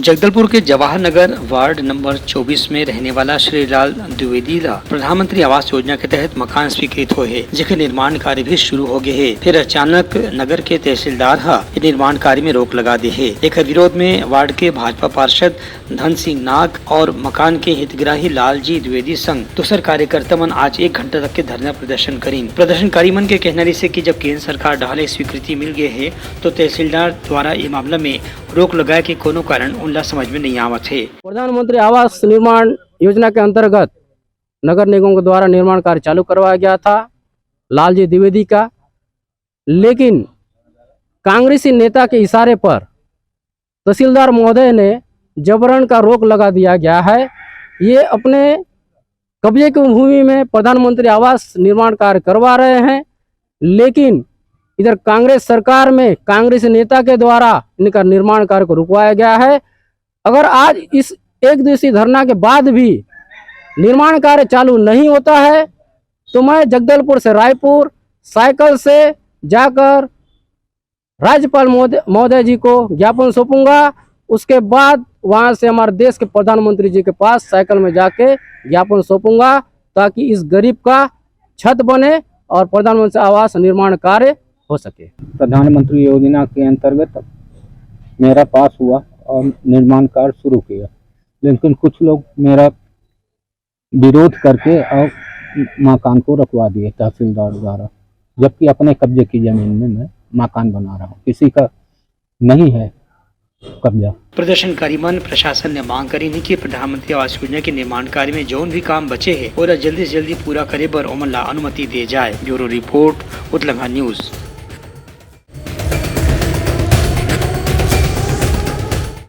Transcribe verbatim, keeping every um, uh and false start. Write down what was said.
जगदलपुर के Jawahar Nagar ward number चौबीस में रहने वाला श्री लाल द्विवेदी ला प्रधानमंत्री आवास योजना के तहत मकान स्वीकृत होए हे, जेकर निर्माण कार्य भी शुरू हो गए हे। फिर अचानक नगर के तहसीलदार ह ये निर्माण कार्य में रोक लगा दे हे। एकर विरोध में वार्ड के भाजपा पार्षद धन सिंह नाग और मकान के हितग्राही लालजी द्विवेदी संग दूसर कार्यकर्ता मन आज एक घंटा तक के धरना प्रदर्शन करिन। प्रदर्शनकारी मन के कहना रहिसे कि जब केंद्र सरकार डहार ले स्वीकृति मिल गए हे, तो तहसीलदार द्वारा ये मामला में रोक लगाए के कोनो कारण उनला समझ में नहीं आवत हे। प्रधानमंत्री आवास निर्माण योजना के अंतर्गत नगर निगम के द्वारा निर्माण कार्य चालू करवाया गया था लालजी द्विवेदी का, लेकिन कांग्रेसी नेता के इशारे पर तहसीलदार महोदय ने जबरन का रोक लगा दिया गया है। ये अपने कब्जे की भूमि में प्रधानमंत्री आवास निर्माण कार्य करवा रहे हैं, लेकिन इधर कांग्रेस सरकार में कांग्रेस नेता के द्वारा इनका निर्माण कार्य को रुकवाया गया है। अगर आज इस एक दिवसीय धरना के बाद भी निर्माण कार्य चालू नहीं होता है, तो मैं जगदलपुर से रायपुर साइकिल से जाकर राज्यपाल महोदय, महोदय जी को ज्ञापन सौंपूंगा। उसके बाद वहां से हमारे देश के प्रधानमंत्री जी के पास साइकिल में जाके ज्ञापन सौंपूंगा, ताकि इस गरीब का छत बने और प्रधानमंत्री आवास निर्माण कार्य हो सके। प्रधानमंत्री योजना के अंतर्गत मेरा पास हुआ और निर्माण कार्य शुरू किया, लेकिन कुछ लोग मेरा विरोध करके और मकान को रखवा दिए तहसीलदार द्वारा, जबकि अपने कब्जे की जमीन में मैं मकान बना रहा हूँ, किसी का नहीं है कब्जा। प्रदर्शनकारी मन प्रशासन ले मांग करिन हे कि प्रधानमंत्री आवास योजना के निर्माण कार्य में जौन भी काम बचे हे, ओला जल्दी से जल्दी पूरा करे बर ओमन ला अनुमति दे जाए। Bureau report, Utlangha news.